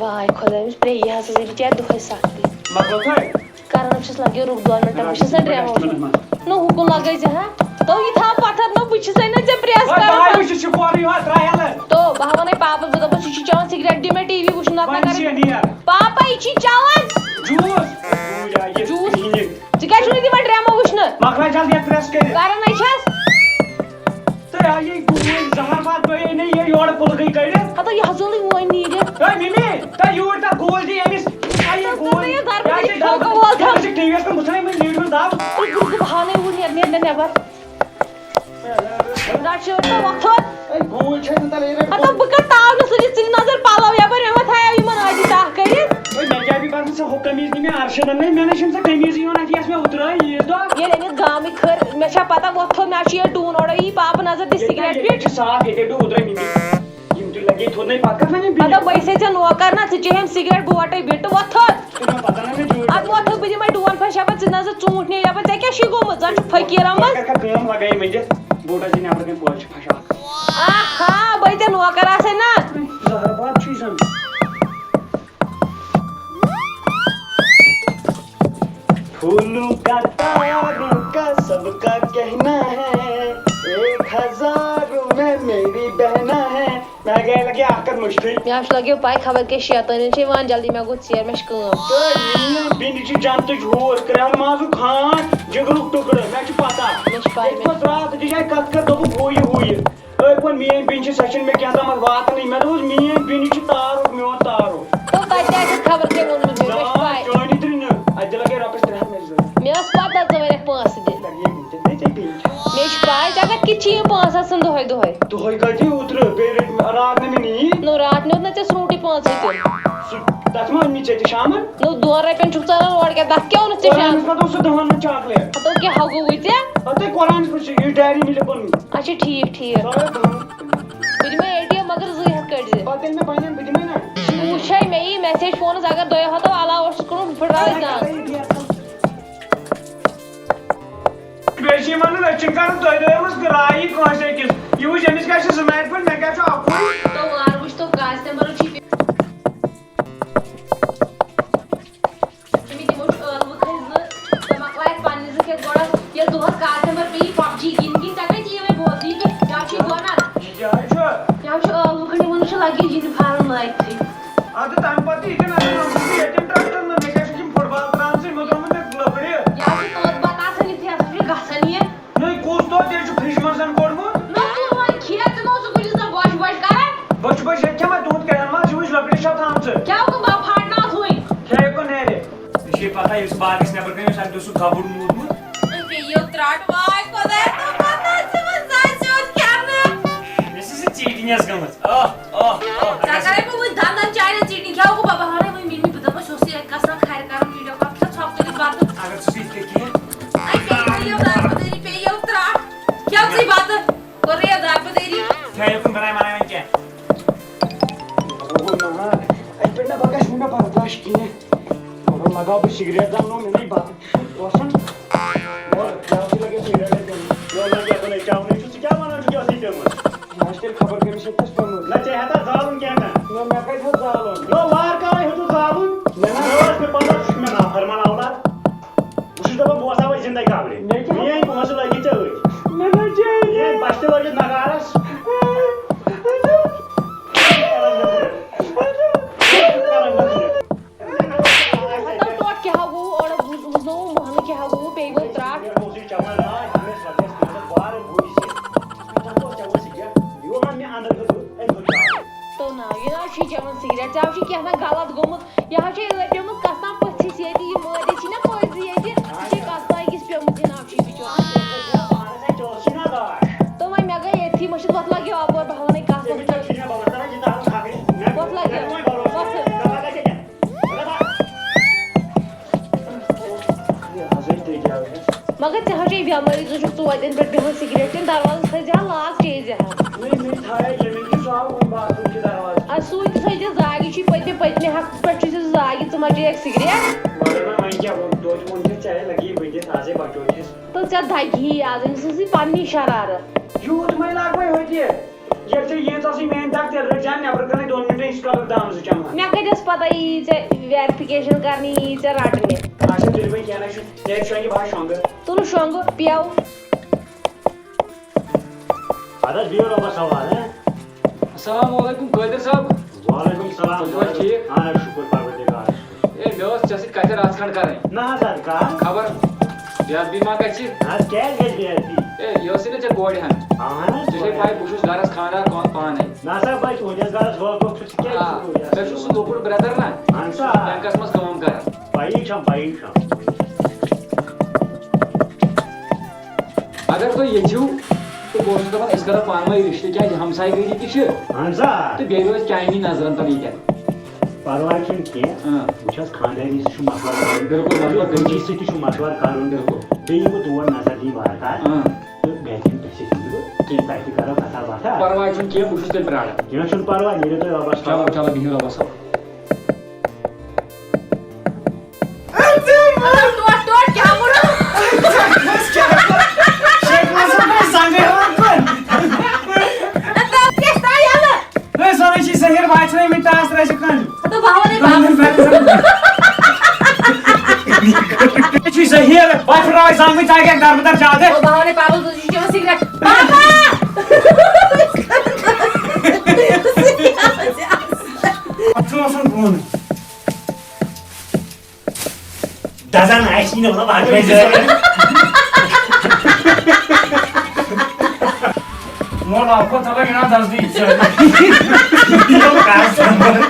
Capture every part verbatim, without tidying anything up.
آے خۄداے، أمِس پرٛے یہِ ہسا زِ بِچارِ دۄہَے سختی۔ مۄکلو تۄہہِ؟ کران چھِس لگیو رُک دۄن مِنٹَن، بہٕ چھَس نہ ڈرٛامو وٕچھان۔ منٛز۔ نہ ہُکُن لگٲے زِ ہا، تو یہِ تھاو پتھر، نہ بہٕ چھِسَے نہ ژےٚ پرٛیس وۄنۍ کران۔ بہٕ ہا وٕچھِ، چھِ کورٕ یِہوٚے ترٛایہِ ہَلہٕ۔ تو بہٕ ہا وَنَے پاپَس، بہٕ دَپَس، یہِ چھُ چٮ۪وان سِگریٹ، دِ مےٚ ٹی وی وٕچھُن، نَتہٕ نہ وۄنۍ چھِ کَرٕ۔ یہِ نیر۔ پاپا، یہِ چھی چٮ۪وان۔ جوٗس۔ اوٗرۍ آیہِ یہِ جوٗس۔ کِہیٖنۍ۔ ژٕ کیٛازِ چھُکھ نہٕ دِوان ڈرٛامو وٕچھنہٕ؟ مۄکلاے جلدی اَتھ پرٛٮ۪س کٔرِتھ۔ کران ہے چھَس۔ تہٕ آ، یہِ گوٗلۍ زہر باد گٔیے نہٕ یہِ یورٕ پُلگٕے کٔڑِتھ۔ ہتا یہِ حظ اوٚنُے وۄنۍ نیٖرِتھ۔ ہے مِمی، تہٕ یوٗرۍ تہٕ گوٗلۍ دِ أمِس۔ آ، یہِ تہٕ گوٗلۍ۔ ژٕ یہِ زہر یہِ باد چھِ یہِ ٹھوکہٕ وول تھاو۔ یہِ چھِ ٹی وی یَس کُن وٕچھان، یِمَن نیٖرِو دَب۔ تُہۍ گُرکہٕ بہانَے وُنہِ یَتھ نیرِ نہٕ نٮ۪بَر۔ رَٹ شٲٹ تہٕ وۄتھ تھوٚد۔ ہے، گوٗلۍ چھِ أسۍ تَلہٕ یہِ رَٹ۔ ہتا بہٕ کَتھ تاونَس سۭتۍ ژٕ نظر پَلو یَپٲرۍ مےٚ وۄتھایو یِمَن اَتہِ تَکھ کٔرِتھ۔ ہے، مےٚ کیٛاہ بیٚیہِ باسان ژےٚ ہُہ قمیٖض نِمے اَرشَدَن نَے، مےٚ نَے چھُنہٕ سُہ قمیٖضٕے یِوان اَتھِ یَس مےٚ اوترٕ عیٖذ دۄہ۔ ییٚلہِ أمِس گامٕکۍ خٲر، مےٚ چھا پَتہ وۄتھ تھوٚد مےٚ چھُ یہِ ڈوٗن اورَے یی پاپہٕ نظر دِ ییٚتہِ سِگریٹ ییٚتہِ پیٖٹ۔ چھُ صاف، ییٚتہِ ڈوٗن اوترَے نِمٕتۍ۔ یِم تہِ لَگے تھوٚد نَے پَتہٕ کَتھ وَنہِ بِلہِ۔ مطلب بہٕ چھسے ژےٚ نوکر نہ، ژٕ چیٚہم سِگریٹ بہٕ وَٹَے بِلہِ تہٕ وۄتھ تھوٚد۔ تُہۍ مہ پَتہ نہ مےٚ ڈوٗن۔ اَدٕ وۄتھ تھوٚد بہٕ دِمَے ڈوٗن پھَش یَپٲرۍ، ژٕ نظر ژوٗنٛٹھۍ نیر یَپٲرۍ، ژےٚ کیٛاہ چھُے گوٚمُت؟ زَن چھُ فقیٖر آمُت۔ کَر کَر کٲم لَگٲیِم أنٛدِتھ، بوٗٹَس دِ نٮ۪برٕ کَنۍ پوشہِ پھَش اَکھ۔ آہا، بٔے ژےٚ نوکر آسَے نا۔ زہر باد چھُے زَن۔ پھولوں کا تاروں کا سب کا کہنا ہے، ایک ہزاروں میں میری بہنا ہے۔ مےٚ گٔے لگے اکھ کتھ مٔشتٕے۔ مےٚ حظ چھُ لگیو پَے خبر کیٛاہ شیطٲنی چھِ یِوان جلدی، مےٚ گوٚو ژیر، مےٚ چھِ کٲم۔ تہٕ میون بیٚنہِ چھِ جنتٕچ حور، کرٛہُن مازُک ہانٹ، جِگرُک ٹُکڑٕ، مےٚ چھُ پتہ۔ مےٚ چھِ پَے، ییٚتہِ مےٚ پتہٕ راتھ أکِس جایہِ کتھ کٔر، دوٚپُکھ ہُہ یہِ، ہُہ یہِ۔ أتھۍ ووٚن میٲنۍ بیٚنہِ چھِ، سۄ چھِنہٕ مےٚ کینٛہہ تامَتھ واتنٕے۔ مےٚ دوٚپُس، میٲنۍ بیٚنہِ چھِ تارُک، میون تارُک۔ تو تَتہِ تہِ آسہِ خبر کیٛاہ ووٚنمُت مےٚ، مےٚ چھِ نا، پَے۔ چٲنی ترٛنہٕ، اَتہِ تہِ لَگے رۄپیَس ترٛےٚ ہَتھ مےٚ چھِ ضوٚرَتھ۔ مےٚ ٲس پَتہ ژٕ وَنَکھ پونٛسہٕ دِ۔ لَگے مےٚ تہِ، مےٚ ژےٚ بیٚنہِ چھِ۔ مےٚ چھِ پَے، ژےٚ کَتہِ کِتھ چھِ یِم پونٛسہٕ آسان دۄہَے دۄہَے؟ دۄہَے کَتہِ اوترٕ، بیٚیہِ رٔٹۍ مےٚ، راتھ نہٕ مےٚ نِیی۔ نو، راتھ نیوٗتھ نہ ژےٚ ژھرٛوٗٹٕے پونٛسَے تہِ۔ سُہ، تَتھ ما أنۍ مٕتۍ ژےٚ تہِ شامَن؟ نو، دۄن رۄپیَن چھُکھ ژٕ اَنان اورٕ کیٛاہ، تَتھ کیٛاہ اوٚنُتھ ژےٚ شامَن؟ قرآنَس منٛز اوس سُہ دَہَن ہُنٛد چاکلیٹ۔ ہَتو کیٛاہ ہا گوٚوُے ژےٚ؟ ہَتَے قرآنَس منٛز چھِ یہِ ڈایری مِلِتھ پَنُن۔ اچھا، ٹھیٖک، ٹھیٖک۔ سۄ ٲس دَہَن۔ بہٕ دِمے اے ٹی ایم، مگر زٕے ہَتھ کٔڑۍ زِ۔ پَتہٕ ییٚلہِ مےٚ بَنَن، بہٕ دِمَے نہ۔ وٕچھے مےٚ یی میسیج فونَس، اگر دۄیو ہَتو علاوٕ اوس کوٚرمُت، بہٕ پھٕٹراوَے زنٛگ۔ بیٚیہِ چھِ یِمَن نہٕ أسۍ چھِنہٕ کَران تۄہہِ دۄیو منٛز راے یہِ کٲنٛسہِ أکِس۔ یہِ وٕچھ، أمِس کیٛاہ چھِ زٕ نَرِ پٲٹھۍ، مےٚ کیٛاہ چھُ اَکُے۔ تو وار وٕچھ تو کاسہِ تَمہِ برونٛہہ چھِ یہِ۔ أمِس دِمو أسۍ ٲلوٕ کھٔلۍ زٕ، ژےٚ مۄکلایَکھ پنٛنہِ زٕ کھٮ۪تھ گۄڈٕ۔ ییٚلہِ دۄہَس کالہٕ تَمہِ پَتہٕ پیٚیہِ پب جی گِنٛدۍ گِنٛدۍ، ژےٚ کَتہِ یِیَوَے بوزنٕے تہٕ کیٛاہ چھُے وَنان؟ یہِ کیٛاہ حظ چھُ؟ یہِ حظ چھُ ٲلوٕ کھٔلۍ، یِمَن چھُ لَگہِ یوٗنِفارم لٲگتھٕے۔ اَدٕ تَمہِ پَتہٕ تہِ یہِ کیٛاہ نَظر نَظر چھُ ییٚتٮ۪ن ٹرٛسٹَن منٛز، مےٚ کیٛاہ چھُ تِم فُٹ بال ترٛامژٕ، یِمو ترٛوومُت مےٚ لٔکرِ۔ یہِ حظ چھُ توتہِ پَتہٕ آسان یہِ تھٮ۪س چھُ گژھان یہِ۔ نٔے کُس دۄہ تیٚلہِ چھُ فرٛجہِ منٛز کھوٚرمُت؟ نہ، ژٕ وۄنۍ کھےٚ، ژٕ نہ اوسُکھ کُنہِ زٔنۍ بۄچھِ بۄچھِ کران۔ بۄچھِ بۄچھِ ہیٚکہِ کھٮ۪مہ تُہُنٛد کیٛاہ ما چھُ وٕچھ لۄکٹِس چھا تھامژٕ؟ کیٛاہ گوٚو بہٕ پھاٹناوتھ وۄنۍ؟ کھیٚیہِ کُن نیرِ۔ ژےٚ چھے پتہ یُس باغس نٮ۪بر کنہِ اوس، اتہِ اوس سُہ گبُر موٗدمُت۔ أمۍ پیٚیو ترٛٹھ، واے خۄداے، تہٕ پتہٕ آسہِ وۄنۍ زَزِ سیوٚد کھٮ۪نہٕ۔ مےٚ چھِ سُہ ژیٖٹِنۍ یۄس گٔمٕژ۔ آہ، آہ، آہ، ژےٚ کرے بہٕ وۄنۍ دنٛدن چانٮ۪ن ژیٖٹِنۍ، کیٛاہ گوٚو بابا؟ وَنے وۄنۍ مِمی، بہٕ دَپَس، یہِ اوس یہِ کَسان کھرِ کران video call، بہٕ چھَس ژھۄپہٕ کٔرِتھ بَتہٕ۔ اگر ژٕ سُہ یِتھ کٔنۍ کِہیٖنۍ۔ اَتہِ پیٚیہِ یہِ دَربٕدٔری، پیٚیہِ یہِ ترٛٹھ۔ کھیٚو ژٕے بَتہٕ، کوٚرُے یہِ دَربٕدٔری۔ کھیٚیِو کُن بَناے مَناے وۄنۍ کینٛہہ۔ گوٚو نہٕ حظ۔ اَتہِ پٮ۪ٹھ نہ پَگاہ چھُنہٕ مےٚ برداش کِہیٖنۍ۔ گۄڈٕ لَگاو بہٕ سِگریٹ دَم، نوٚو مےٚ نَے بَتہٕ۔ وَسُن۔ وَل، یہِ حظ چھِ لَگان سِگریٹ اَتہِ چیٚنۍ۔ یہِ حظ لَگہِ یَپٲرۍ چاونٕے چھُ، ژٕ کیٛاہ وَنان چھُکھ، یہِ حظ یہِ پیوٚمُت؟ یہِ حظ چھِ تیٚلہِ خبر کٔمِس سۭتۍ چھَس پیوٚمُت۔ نہ، ژےٚ ہٮ۪تھ حظ زالُن کینٛہہ نہ۔ نہ، مےٚ کَتہِ ہیوٚت زالُن؟ نہ، وارٕ کارَے ہیوٚتُتھ زالُن۔ نہ، نہ۔ مےٚ حظ چھُ پَتہ، ژٕ چھُکھ مےٚ نافرمان اولاد۔ بہٕ چھُس دَپان، بہٕ وَسہٕ ہا وۄنۍ زِندَے قبرِ۔ مےٚ کیٛاہ؟ میٛٲنۍ پونٛسہٕ لٔگی ژےٚ أتھۍ۔ مےٚ نہ چیٚیہِ۔ میٛٲنۍ بَچہٕ تہِ لٲگِتھ نگارَس۔ مطلب، ٹوٹھ کیٛاہ ہا گوٚو؟ اورٕ بوٗز-، بوٗزنووُم محلہٕ کیٛاہ ہا گوٚو، بیٚیہِ گوٚو ترٛٹھ۔ تو نا، یہِ نہ حظ چھُے چٮ۪وان سِگریٹ، ژےٚ حظ چھُے کینٛہہ تام غلط گوٚمُت۔ یہِ حظ چھے أپیمٕژ کَسان پٔژھِس ییٚتہِ، یہِ مٲدِس چھِ نہ پٔژھۍ ییٚتہِ، یہِ چھے کَسان أکِس پیوٚمُت، یہِ نہ حظ چھُے بِچور۔ تو وۄنۍ مےٚ گٔے ییٚتھی مٔشِتھ، وۄتھ لَگہِ یَپٲرۍ، بہٕ ہاوَنے کَتھ وۄتھ۔ وۄتھ لَگہِ، وۄتھ۔ مگر ژےٚ حظ چھے بٮ۪مٲرۍ، ژٕ چھُکھ ژوٗنٛٹھٮ۪ن پٮ۪ٹھ بیٚہوان سِگریٹ چٮ۪تھ، دروازَس تھٲیزِ ہا lock، چیٚیزِ ہا۔ نٔے، نٔے تھایے ییٚمہِ کِنۍ سُہ آو وۄنۍ bathroom کہِ دروازٕ۔ اَدٕ سُے تہِ تھٲیزِ زاگہِ، چھُے پٔتمہِ، پٔتمہِ ہفتہٕ پٮ۪ٹھ چھُے ژےٚ زاگہِ، ژٕ ما چیٚیَکھ سِگریٹ؟ مگر وۄنۍ، وۄنۍ کیٛاہ ووٚن، توتہِ ووٚن ژےٚ، ژےٚ لَگی ؤنِتھ، آزے بَچووتھَس۔ تہٕ ژےٚ دَگہِ ہی آز أمۍ سٕنٛزٕے پنٛنی شرارت۔ یوٗت مَے لاگہٕ بہٕ ہوٚتہِ۔ ییٚلہِ ژےٚ ییٖژاہ سٕے میٛانہِ تَتھ تیٚلہِ رٔٹۍ زیادٕ نٮ۪برٕ کَنَے دۄن مِنٹَن، ییٖتِس کالَس دَم زٕ چَمہٕ ہا۔ مےٚ کَتہِ ٲس پَتہ یی ژےٚ verification کَرنہِ، یی ژےٚ رَٹنہِ۔ اچھا، تُلِو وۄنۍ کینٛہہ نہ چھُ، تیٚلہِ شۄنٛگہِ بہٕ ہا شۄنٛگہٕ۔ تُلہٕ شۄنٛگہٕ، پیٚو۔ اَدٕ حظ، بِہِو رۄبَس حوالہٕ، ہہ؟ السلام علیکم قٲدِر صٲب۔ وعلیکم السلام۔ تُہۍ چھِو حظ ٹھیٖک؟ اَہَن حظ، شُکُر پَروَردِگارَس۔ ہے، مےٚ ٲس ژےٚ سۭتۍ کَتھِ رَژھ کھنٛڈ کَرٕنۍ۔ نہ حظ، اَدٕ کَر؟ خبر بے ادبی ما گژھِ؟ نہ حظ، کیٛازِ گژھِ بے ادبی؟ ہے، یہِ ٲسٕے نہ ژےٚ کورِ ہَن۔ اَہَن حظ، ژےٚ چھے پَے، بہٕ چھُس گَرَس خانٛدار پانَے۔ نہ سا، بہٕ تُہٕنٛدِس گَرَس وٲقف چھُس، ژٕ کیٛازِ آ، چھُکھ وٕنکیٚس مےٚ چھُ سُہ لۄکُٹ brother نہ۔ اَہَن سا۔ بینکَس منٛز کٲم کَران۔ پَیی چھَم، پَیی چھَم۔ اگر تُہۍ ییٚژھِو تہٕ بہٕ اوسُس دَپان، أسۍ کَرو پانہٕ ؤنۍ رِشتہٕ، کیٛازِ ہمسایہِ گٔری تہِ چھِ۔ اَہَن سا۔ تہٕ بیٚیہِ روزِ چانہِ نظرَن تَل ییٚتٮ۪ن۔ پَرواے چھُنہٕ کینٛہہ۔ اۭں۔ وٕچھ حظ، خانٛدٲری سۭتۍ چھُ مشوَرٕ کَرُن۔ بِلکُل، مشوَرٕ کَرُن۔ بٔچی سۭتۍ تہِ چھُ مشوَرٕ کَرُن۔ بِلکُل۔ بیٚیہِ یِمو تور نظر دِنۍ وارٕ کارٕ۔ اۭں۔ تہٕ گَرِکٮ۪ن گژھِ تِم تہِ کینٛہہ تَتہِ تہِ کَرو کَتھا باتھا۔ پَرواے چھُنہٕ کینٛہہ، بہٕ چھُس تیٚلہِ پرٛاران۔ کینٛہہ چھُنہٕ پَرواے، نیٖرِو تُہۍ رۄبَس چلو، حوالہٕ۔ چلو، بِہِو رۄبَس حوالہٕ۔ ٹوٹھ، ٹوٹھ، کیٛاہ ووٚنُتھ؟ شیخ ناصر بھائی زنگے ہوا کن۔ تَتھ کیٛاہ ترٛایہِ یَلہٕ؟ ہے، سۄ نَے چھِ زٔہیٖر، بہٕ آسہٕ نہٕ أمِس ٹاس ترٛایہِ سُہ کن۔ ہتہٕ بہٕ ہاوَے بابَس۔ یہِ چھُے زٔہیٖر، بہٕ پھِراوَے زنٛگٕے، ژٕ ہا گژھِ دَربٕدَر زیادٕ۔ بہٕ ہاوَے بابَس، بہٕ چھُس چٮ۪وان سِگریٹ۔ بابا! اَتھ چھُ آسان بۄن۔ دَزان آسہِ نہٕ، مطلب، اَتھ گژھِ زٔہیٖر۔ مول آو کھۄتہٕ تَلہٕ یِوان دَزنٕے۔ یہِ کَس نمبر؟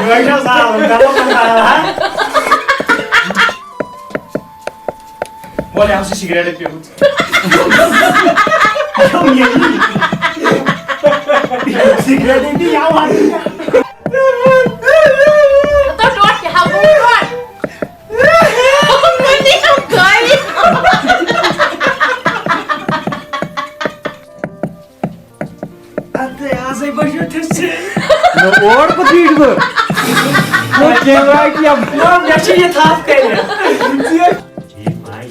یہِ چھا زالُن؟ دَپان زالہٕ ہا۔ وَلہٕ، یہِ ہسا سِگریٹَے پیوٚمُت۔ سِگریٹَے پیوٚمُت۔ تہٕ ٹوٹھ کیٛاہ ہاوُن ٹوٹھ؟ مےٚ دِیِو گٲڑۍ۔ اَدٕ آزَے بَجو تھٔز ژےٚ۔ نہ، اور کوٚت یِکھ بہٕ؟ نہ، کیمرہ کیٛاہ؟ نہ، مےٚ چھِ یہِ تھپھ کَرِ۔ ٹھیٖک بھائی۔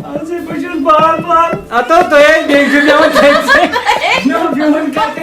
آزَے بَجوس بار بار۔ اَتو تۄہہِ بیٚیہِ چھُ مےٚ وۄنۍ تھٔز ژےٚ۔ نہ، میون کَتھ۔